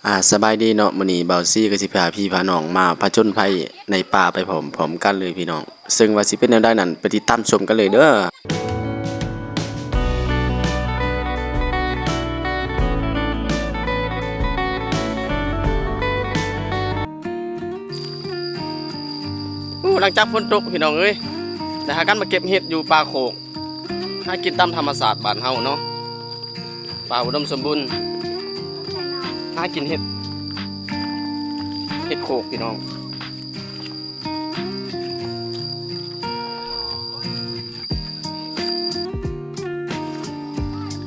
ອາ ສະບາຍດີເນາະ, ມື້ນີ້ບ່າວຊີກໍຊິພາພີ່ພານ້ອງມາຜະຈົນໄພໃນປ່າໄປພ້ອມໆກັນເລີຍພີ່ນ້ອງ, ເຊິ່ງວ່າຊິເປັນແນວໃດນັ້ນ ໄປຕິດຕາມຊົມກັນເລີຍເດີ້. ໂອ້ ຫຼັງຈາກຝົນຕົກພີ່ນ້ອງເອີຍ ໄດ້ຫາກັນມາເກັບເຫັດຢູ່ປ່າໂຄກ ຫາກິນຕາມທຳມະຊາດບ້ານເຮົາເນາະ, ປ່າອຸດົມສົມບູນ ຫາກິນເຫັດ ເຫັດໂຄກພີ່ນ້ອງ.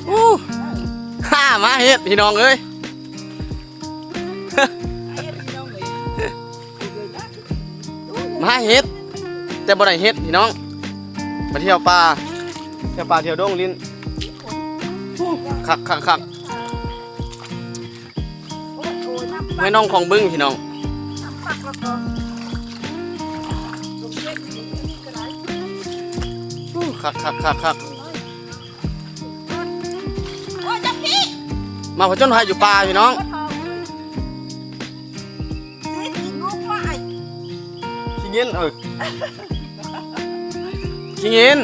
ໂອ້ ຫາມາເຫັດພີ່ນ້ອງເອີຍ. ມາເຫັດ ແຕ່ບໍ່ໄດ້ເຫັດພີ່ນ້ອງ, ມາທ່ຽວປ່າ ທ່ຽວປ່າທ່ຽວດົງຫຼິ້ນ. ຄັກໆໆ ຫ້ວຍໜອງຂອງບຶງພີ່ນ້ອງ. ຄັກໆໆໆ ມາຜະຈົນໄພຢູ່ປ່າພີ່ນ້ອງ. ຂີ້ເງິນ ເອີ ຂີ້ເງິນ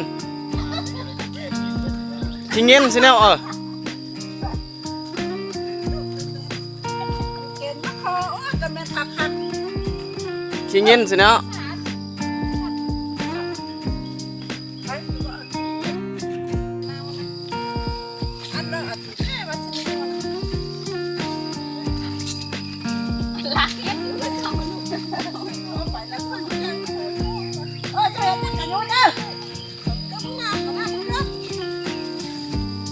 ຂີ້ເງິນຊິແນວ ເອີ ຂີ້ເງິນຊິແນວ.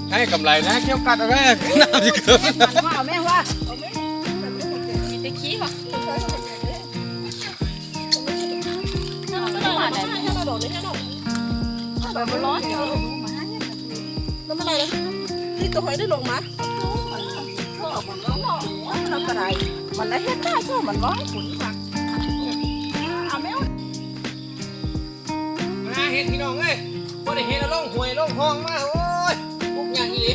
ໃຫ້ກຳໄລນະ ກ່ຽວກັດເອົາເດີ ນ້ຳຊິເກີດ ເອົາແມ່ນວ່າ ມີແຕ່ຂີ້ຫວາ. ມັນບໍ່ລອດເນາະ ມັນບໍ່ລອດເນາະ ນີ້ຕົວຫອຍໄດ້ລົງມາ ມັນກະໄດ້ ມັນໄດ້ເຮັດໄດ້ ເພາະມັນບໍ່ໃຫ້ຝົນມາ ເອົາແມວ ມາຫາເຫັດພີ່ນ້ອງເອີຍ ບໍ່ໄດ້ເຫັດ ເອົາລົງຫ້ວຍລົງຮ່ອງມາ ໂອ້ຍ ທຸກຍາກອີ່ຫຼີ.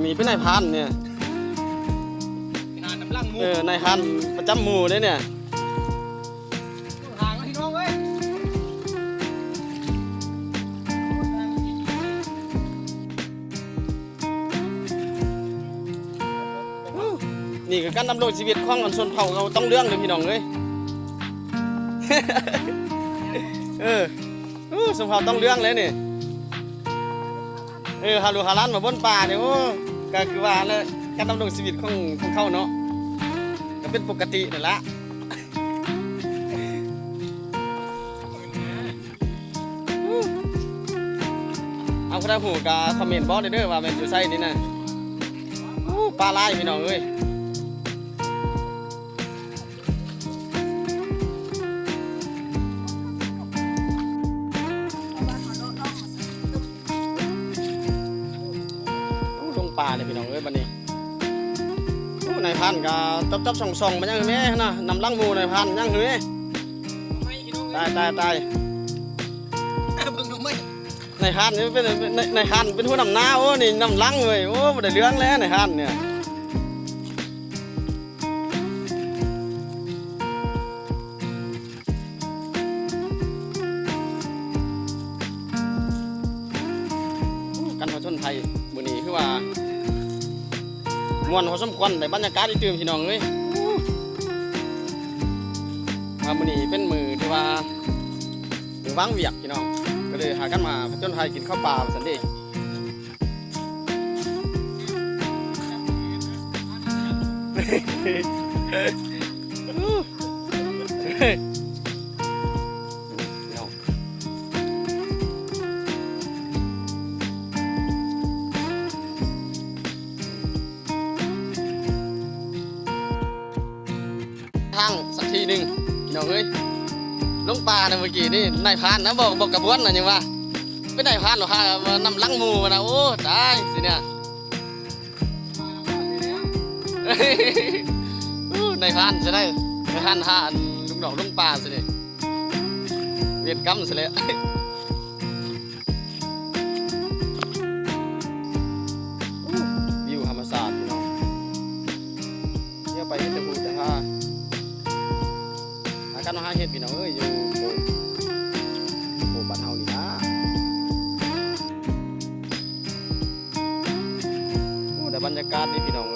ນີ້ເປັນນາຍພານນີ້ ເອີ ນາຍພານປະຈຳໝູ່ເດ້ນີ້. ນີ້ຄືການດຳລົງຊີວິດຂອງອັນຊົນເຜົ່າເຮົາຕ້ອງເລື່ອງເດີພີ່ນ້ອງເອີຍ ເອີ ໂອ້ ຊົນເຜົ່າຕ້ອງເລື່ອງເລີຍນີ້ ເອີ ຫາລູກຫາຫຼານມາບົນປ່ານີ້ ໂອ້ ກະຄືວ່າແຫຼະ ການດຳລົງຊີວິດຂອງ ຂອງເຂົາເນາະ ກະເປັນປົກກະຕິນັ້ນລະ. ເອົາ ຜູ້ໃດຮູ້ກະຄອມເມັນບອກໄດ້ເດີວ່າແມ່ນຢູ່ໃສນີ້ນະ. ໂອ້ ປາຫຼາຍພີ່ນ້ອງເອີຍ. ໂອ້ ລົງປ່າເລີຍພີ່ນ້ອງເອີຍບາດນີ້. ໂອ້ ນາຍພານກະຈັບໆສ່ອງໆ ມາຍັງແມ່ນະ ນຳຫຼັງໝູ່ນາຍພານຍັງແມ່. ຕາຍ ຕາຍ ຕາຍ ເບິ່ງໜໍ່ໄມ້ ນາຍພານນີ້ເປັນ ນາຍ ນາຍພານເປັນຫົວນຳໜ້າ. ໂອ້ ນີ້ນຳຫຼັງເວີຍ. ໂອ້ ບໍ່ໄດ້ເລື່ອງແລ້ວນາຍພານນີ້. ການຜະຈົນໄພມື້ນີ້ຄືວ່າມ່ວນພໍສົມຄວນ ໄດ້ບັນຍາກາດອີກຕື່ມພີ່ນ້ອງເອີຍ. ວ່າມື້ນີ້ເປັນມື້ທີ່ວ່າ ມື້ວ່າງວຽກພີ່ນ້ອງ ກໍເລີຍຫາກັນມາຜະຈົນໄພກິນເຂົ້າປ່າວ່າຊັ້ນເດ. ທາງສັກທີໜຶ່ງພີ່ນ້ອງເອີຍ. ລົງປ່ານະເມື່ອກີ້ນີ້ ນາຍພານນະ ບໍ່ ບໍ່ກະບວນນະ ຍັງວ່າ ເປັນນາຍພານເນາະ ຫານຳຫຼັງໝູ່ນະ. ໂອ້ ຕາຍຊິເນຍ. ໂອ້ ນາຍພານຊະໄດ໋ ນາຍພານຫາອັນລູກນ້ອງຫຼົງປ່າຊະເດ ເວນກຳຊະແຫຼະ. ໂອ້ ວິວທຳມະຊາດພີ່ນ້ອງ ດຽວໄປເຮັດແຕ່ພູແຕ່ຜາ ຫາກັນມາຫາເຮັດພີ່ນ້ອງເອີຍ ຢູ່ໂພ ໂພບ້ານເຮົານີ້ນະ. ໂອ້ ໄດ້ບັນຍາກາດເດ້ພີ່ນ້ອງ